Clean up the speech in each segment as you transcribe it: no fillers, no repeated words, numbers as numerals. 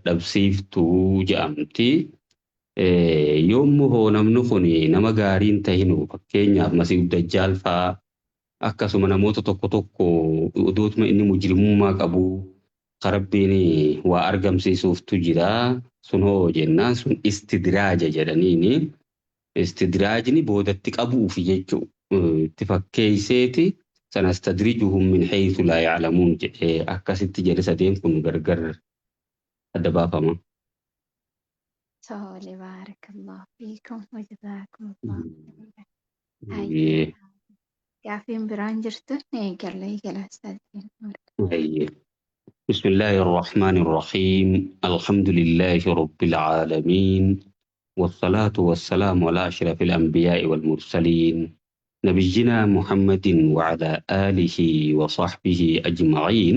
Dadhabsiiftuu je'amti. Yoommu hoo namni kun nama gaarii hin tahinu, fakkeenyaaf Masiihu Dajjaal faa, akkasuma namoota tokko tokko odootuma inni mujrimummaa qabu ka Rabbiin waa argamsiisuuftu jira. Sun hoo jennaan sun istidraaja jedhaniini. Istidraajni boodatti qabuufi jechuu itti fakkeeyseeti sanastadrijuhum min haythu laa ya'lamuun jedhe, akkasitti jedhe. Sadeen kun gargar adda baafama. Tole, baarakallahu fiikum wa jazaakumullahu khayran. Hayyee. Gaafiin biraan jirtu eegalla eegala ustaaz. Hayyee. بسم الله الرحمن الرحيم، الحمد لله رب العالمين، والصلاة والسلام على أشرف الأنبياء والمرسلين، نبينا محمد وعلى آله وصحبه أجمعين.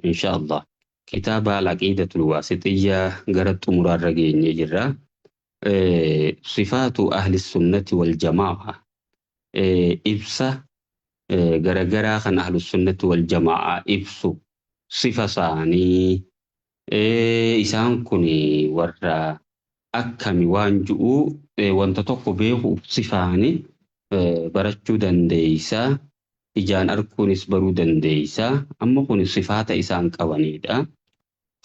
إن شاء الله كتاب العقيدة الواسطية قرأت مرار يجرى صفات أهل السنة والجماعة، إبسة غرغرا خن أهل السنة والجماعة إبسو صفة ثاني إسان كوني ورّا akkami waan ju'u, wanta tokko beekuuf sifaani barachuu dandeeysa, ijaan arguunis baruu dandeeysa. Amma kun sifaata isaan qabanidha.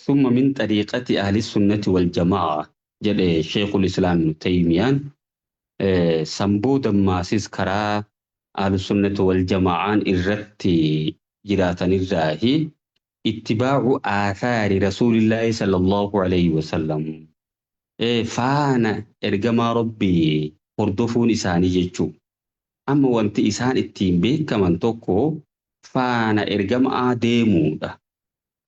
ثم من طريقة أهل السنة والجماعة jedhe Sheekul Islaam Ibn Taymiyaan. San booda maasis karaa أهل السنة والجماعة irratti jiraatanirraahi اتباع آثار رسول الله صلى الله عليه وسلم، faana ergamaa Rabbii hordofuun isaanii jechuu. Amma wanti isaan ittiin beekaman tokko faana ergamaa deemuudha.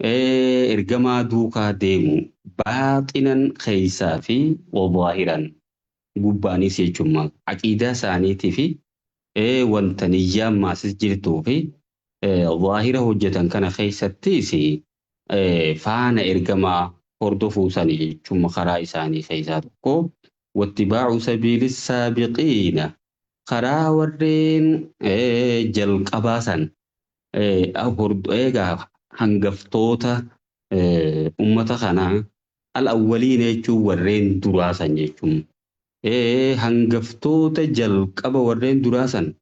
Ergamaa duukaa deemu baaxinan keessaa fi وظاهرا gubbaanis jechuun aqiidaa isaaniitii fi wanta niyyaan maasis jirtuu fi zaahira hojjetan kana keessattis faana ergamaa hordofuu sani jechuun karaa isaanii keessaa tokko. واتباع سبيل السابقين karaa warreen jalqabaa san, eegaa hangaftoota ummata kanaa, الأولين jechuun warreen duraa san jechuun hangaftoota jalqaba warreen duraa san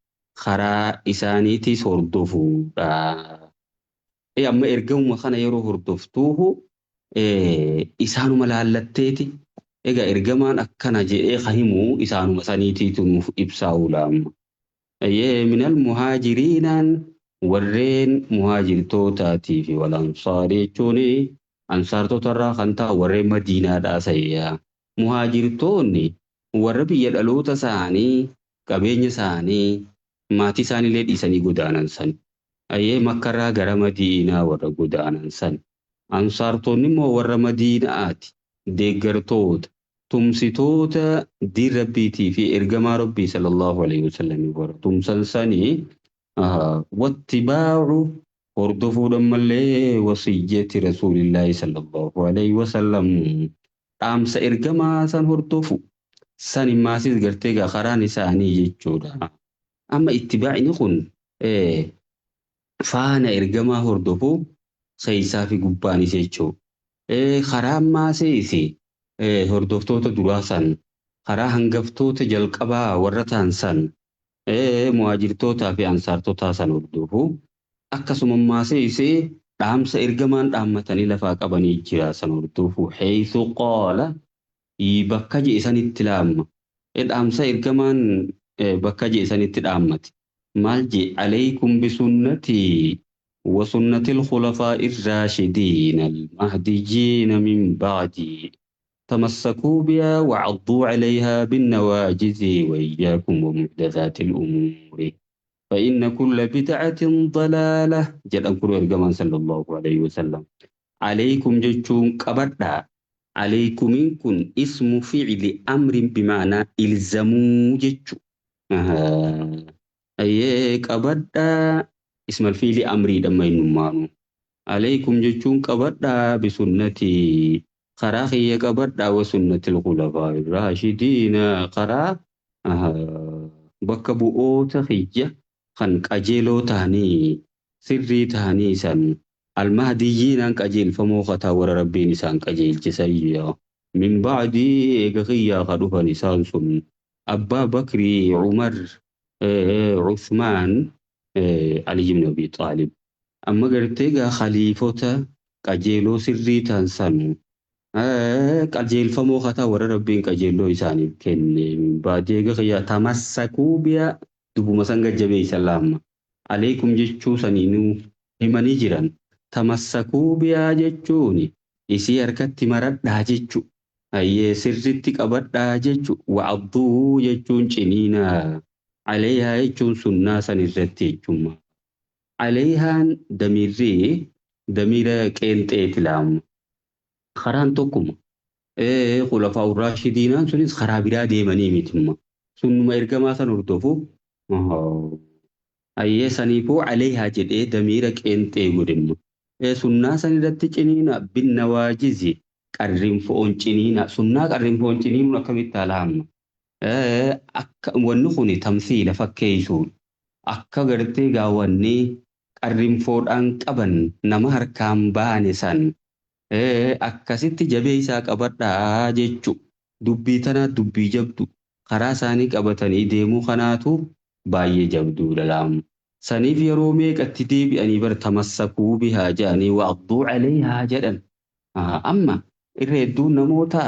karaa isaaniitis hordofuudha. Amma ergamuma kana yeroo hordoftuuhu isaanuma laallatteeti. Egaa ergamaan akkana jedhee ka himu isaanuma saniitiitu nuuf ibsaa oola amma. من المهاجرين warreen muhaajirtootaatii fi والأنصار jechuun ansaartota irraa kan ta'an warreen Madiinaadhaa sayyaa. Muhaajirtoonni warra biyya dhaloota isaanii, qabeenya isaanii, maatii isaaniillee dhiisanii godaanan san. Makkarraa gara Madiinaa warra godaanan san. Ansaartonni immoo warra Madiinaati. Deeggartoota, tumsitoota diin Rabbiitii fi ergamaa Rabbii صلى الله عليه وسلم warra tumsan sanii. واتباع hordofuudhaan mallee وصية رسول الله صلى الله عليه وسلم dhaamsa ergamaa san hordofu sani maasis gartee gaa karaan isaanii jechuudha. Amma ittibaa'ini kun faana ergamaa hordofu keessaa fi gubbaanis jechuudha. Karaan maasees hordoftoota duraa san, karaa hangaftoota jalqabaa warra ta'an san, muhaajirtootaa fi ansaartotaa san hordofu, akkasuma maasees dhaamsa ergamaan dhaammatanii lafaa qabanii jira san hordofu. حيث قال bakka je'e sanitti laamma. Dhaamsa ergamaan bakka je'e sanitti dhaammate. Maal jee? عليكم بسنتي وسنة الخلفاء الراشدين المهديين من بعدي، تمسكوا بها وعضوا عليها بالنواجذ، وإياكم ومحدثات الأمور، فإن كل بدعة ضلالة jedhan kun ergamaan صلى الله عليه وسلم. عليكم jechuun qabadhaa. عليكم kun اسم فعل أمر بمعنى إلزموا jechu. Ayyee, qabadhaa, اسم الفعل أمر dhamma innummaanu. عليكم jechuun qabadhaa, بسنتي karaa kiyya qabadhaa, وسنة الخلفاء الراشدين karaa bakka bu'oota kiyya kan qajeeloo ta'anii sirrii ta'anii san. Almahdiyyiinaan qajeelfamoo kataa warra Rabbiin isaan qajeelchisayya. Min ba'dii eega kiyyaa ka dhufan isaan sun Abbaa Bakrii, Umar, Uthmaan, Ali ibn Abi Xaalib. Amma gartee gaa khaliifota qajeeloo sirrii ta'an san qajeelfamoo kataa warra Rabbiin qajeelloo isaaniif kenne. Min ba'dii eega kiyyaa tamassakuu bi'a dubbuma san gajjabeessan laamma. Aleekum jechuu saniinuu himanii jiran. Tamassakuu bi'aa jechuun isii harkatti maradhaa jechu. Hayyee sirritti qabadhaa jechu. Wa'adduu jechuun ciniinaa. Aleehaa jechuun sunnaa san irratti jechuudha. Aleehaan damiirri damiira qeenxeeti laamma. Karaan tokkuma. Khulafaa Raashidiinaan sunis karaa biraa deemanii mitimma. Sunnuma ergamaa san hordofu. Hayyee saniifuu aleehaa jedhee damiira qeenxee godhemma. Sunnaa san irratti ciniina binna waajizi qarrinfoon ciniina. Sunnaa qarrinfoon ciniinuun akkamitti alaamma? Akka wanni kun tamsiila fakkeessuun akka gartee gaawwanni qarrinfoodhaan qaban nama harkaan baane san akkasitti jabeessaa qabadhaa jechu. Dubbii tanaa dubbii jabdu karaa isaanii qabatanii deemuu kanaatu baay'ee jabduudha laamu. Saniif yeroo meeqatti deebi'anii bar tamassakuu bihaa jedhanii wa'adduu aleehaa jedhan. Amma irra hedduun namoota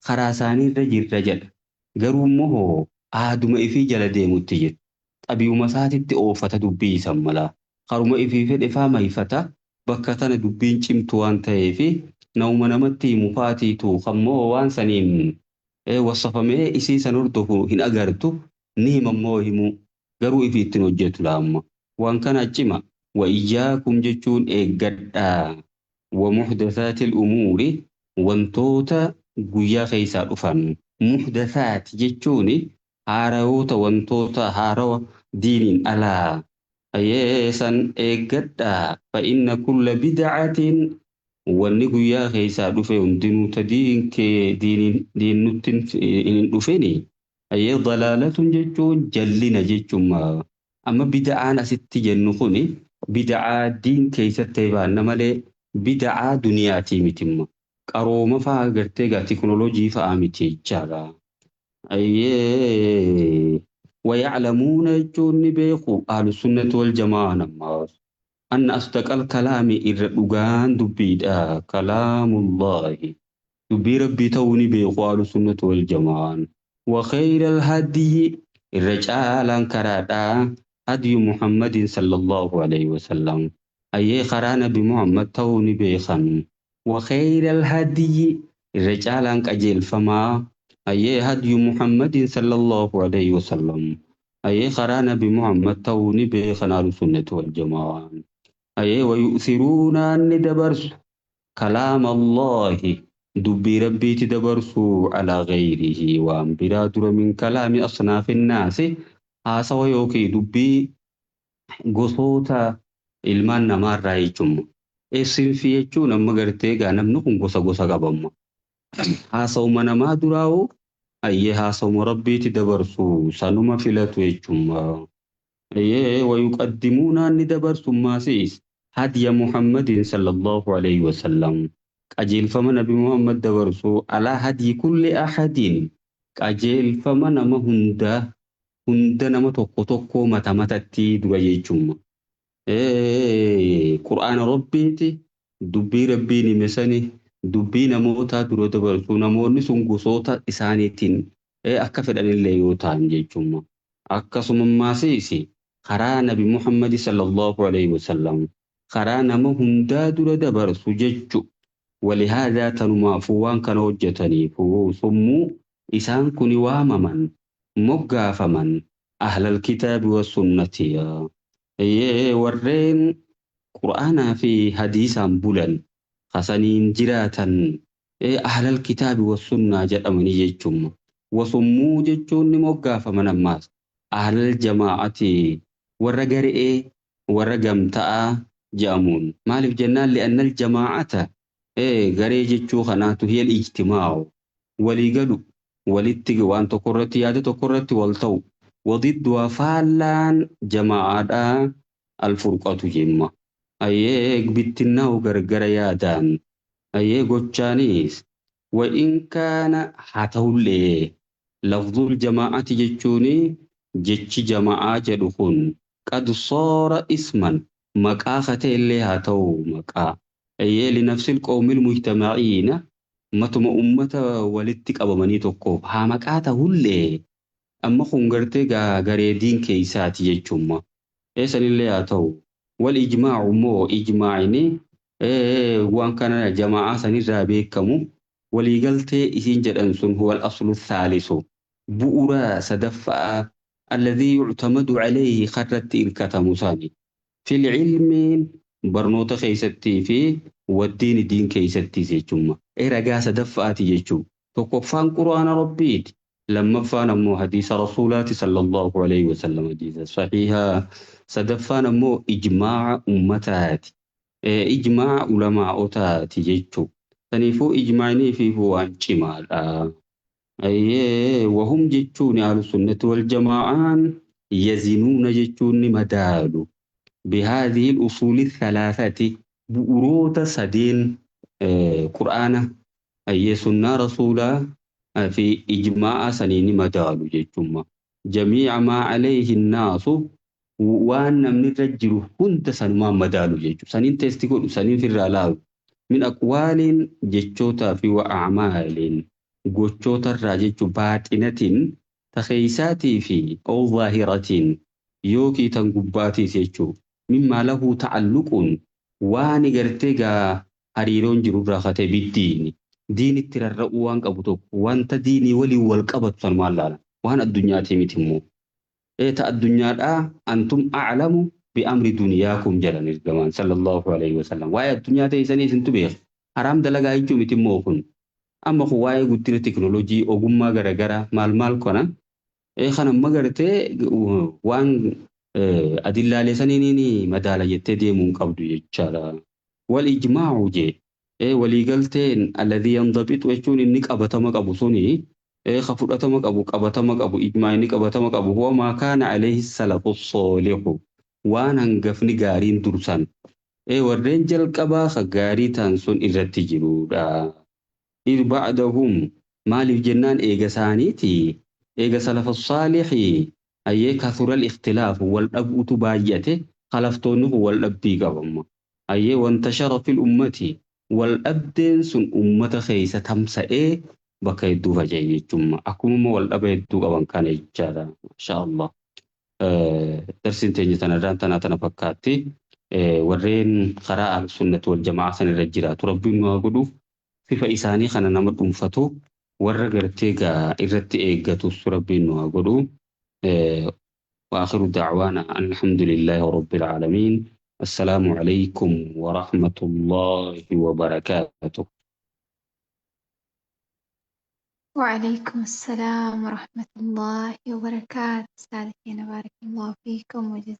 karaa isaanii irra jirra jedha. Garuu immoo aaduma ifii jala deemutti jira. Xabi'uma isaatitti oofata dubbii isan malaa. Karuma ifii fedhe faa mayfata bakka tana dubbiin cimtu waan ta'eef nama namatti himu faatiitu kammoo waan saniin wasafamee isii san hordofu hin agartu ni himammoo himuu garuu ifii ittiin hojjetu laamma. Waan kana cima wa iyyaakum jechuun eeggadhaa wa muhdathaatil umuuri wantoota guyyaa keessaa dhufan. Muhdathaat jechuun haarawoota wantoota haarawa diiniin alaa. San eeggadhaa fa inna kulla bid'atin wanni guyyaa keessaa dhufe hundinuu ta diin kee diin nutti hin dhufini. Dalaalatun jechuun jallina jechuun amma bid'aan asitti jennu kuni bid'aa diin keessatti baanna malee bid'aa duniyaatii mitimma. Qarooma fa'aa gartee gaa teknooloojii fa'aa miti jechaadha. ويعلمون jechuun ni beeku ahlu sunnati wal jamaa ammaas. Anna asdaqal kalaami irra dhugaan dubbiidha. Kalaamullaahi. Dubbii rabbii ta'uu ni beeku ahlu sunnati wal jamaan. Wa khayral hadiyyi irra caalaan karaadha. Hadyu Muhammadin sallallahu alayhi wasallam. Ayyee karaa nabi Muhammad ta'uu ni beekan. Wa khayral hadiyyi irra caalaan qajeelfamaa. Ayyee hadyu Muhammadin sallallahu alayhi wasallam. Ayyee karaa nabi Muhammad ta'uu ni beekan ahlu sunnati wal jamaan. Ayyee wayu'thiruuna ni dabarsu. Kalaam Allahi dubbii rabbiiti dabarsu alaa gayrihi waan biraa dura min kalaami asnaafi naasi haasawa yookiin dubbii gosoota ilmaan namaarraa jechuudha. Sinfii jechuun amma gartee gaa namni kun gosa gosa qabamma. Haasawuma namaa duraa'u ayyee haasawuma rabbiiti dabarsu sanuma filatu jechuudha. Ayyee wayuqaddimuuna ni dabarsu maasiis hadiya Muhammadin sallallahu alayhi wasallam. Qajeelfama nabi Muhammad dabarsu alaa hadii kulli ahadin qajeelfama nama hundaa hunda nama tokko tokko mata matatti dura jechuudha. Qur'aana rabbiiti dubbii rabbiin hime sani dubbii namootaa dura dabarsu namoonni sun gosoota isaaniitiin akka fedhanillee yoo ta'an jechuudha. Akkasuma maasiis karaa nabi Muhammad sallallahu alayhi wasallam karaa nama hundaa dura dabarsu jechu. Walihaadaa tanumaafuu waan kana hojjetaniifuu summuu isaan kun waamaman moggaafaman ahlal kitaabi wasunnati. Warreen qur'aanaa fi hadiisaan bulan kasaniin jiraatan ahlal kitaabi wasunnaa jedhamanii jechuudha. Wasummuu jechuun ni moggaafaman ammaas ahlal jamaa'ati warra gare'ee warra gamta'aa jedhamuun. Maaliif jennaan li'annal jamaa'ata garee jechuu kanaatu hiyal ijtimaa'u walii galu walitti waan tokko irratti yaada tokko irratti wal ta'u wadidduwaa faallaan jamaa'aadhaa alfurqatu jemma. Ayyee bittinnaa'u gargara yaadaan. Ayyee gochaanis. Wa in kaana haa ta'ullee lafzul jamaa'ati jechuun jechi jama'aa jedhu kun qad soora isman maqaa katee illee haa ta'u maqaa. Ayyee linafsil qawmil mujtama'iina matuma ummata walitti qabamanii tokkoof haa maqaa ta'ullee amma kun gartee garee diin keeysaati jechuudha. Eessanillee haa ta'u. Wal ijmaa'u immoo ijmaa'ini waan kana jama'aa sanirraa beekamu waliigaltee isiin jedhan sun huwal aslu thaalisu bu'uura sadaffaa alladhii yuctamadu calayhi karratti irkatamu sani. Fil cilmiin barnoota keeysattii fi waddiini diin keeysattiis jechuudha. Ragaa sadaffaati jechuudha. Tokkoffaan quraana rabbiiti. Lammaffaan ammoo hadiisa rasuulaati sallallahu alayhi wa sallam hadiisa sahiihaa. Sadaffaan ammoo ijmaa'a ummataati. Ijmaa'a ulamaa'otaati jechuudha. Saniifuu ijmaa'inii fi waan cimaadha. Wahum jechuun ahlu sunnati wal jamaa'aan yazinuuna jechuun ni madaalu. Bihaadhihi al-usuuli thalathati bu'uroota sadeen qur'aana ayyee sunnaa rasuulaa fi ijmaa'a sanii ni madaalu jechuudha. Jamii'a maa alayhi naasu waan namni irra jiru hunda sanumaan madaalu jechuudha. Saniin teesti godhu saniin firraa laalu. Min aqwaaliin jechootaa fi wa acmaaliin gochootarraa jechuun baaxinatiin takeeysaatii fi aw zaahiratiin yookii tan gubbaatiis jechuudha. Mimmaa lahu ta'alluquun waan gartee gaa hariiroon jirurraa katee biddiini. Diinitti rarra'uu waan qabu tokko wanta diinii waliin wal qabatu sanumaan laala. Waan addunyaatii miti immoo. Ta addunyaadhaa antum a'lamu bi'amri duniyaakum jedhan ergamaan sallallahu alayhi wasallam. Waa'ee addunyaa ta'e isintu beeka. Haraam dalagaa jechuu miti immoo kun. Amma kun waa'ee guddina teknooloojii ogummaa garaagaraa maal maal kana. Kan amma gartee waan adillaalee saniin madaala jettee deemuu hin qabdu jechaadha. Wal ijmaa'u jee. Waliigalteen alladhii yandabitu jechuun inni qabatama qabu suni ka fudhatama qabu qabatama qabu ijmaa inni qabatama qabu huwa maa kaana alayhi salafu soolihu waan hangafni gaariin dursan warreen jalqabaa ka gaarii ta'an sun irratti jirudha. Ba'dahum maaliif jennaan eega isaaniiti eega salafa saalihii ayyee kathural ikhtilaafu wal dhabuutu baay'ate kalaftoonni kun wal dhabbii qabamma. Ayyee wantashara fil ummati wal dhabdeen sun ummata keessa tamsa'ee bakka hedduu faca'e jechuudha. Akkuma wal dhaba hedduu qaban kana jechaadha. Masha Allah. Darsiin teenya tanarraan tanaa tana fakkaatti. Warreen karaa ahlu-sunnati wal jamaa san irra jiraatu rabbiin nu haa godhu. Sifa isaanii kana nama dhuunfatu warra gartee gaa irratti eeggatus rabbiin nu haa godhu. وآخر دعوانا أن الحمد لله رب العالمين. السلام عليكم ورحمة الله وبركاته. وعليكم السلام ورحمة الله وبركاته. أستاذ بارك الله فيكم وجزاكم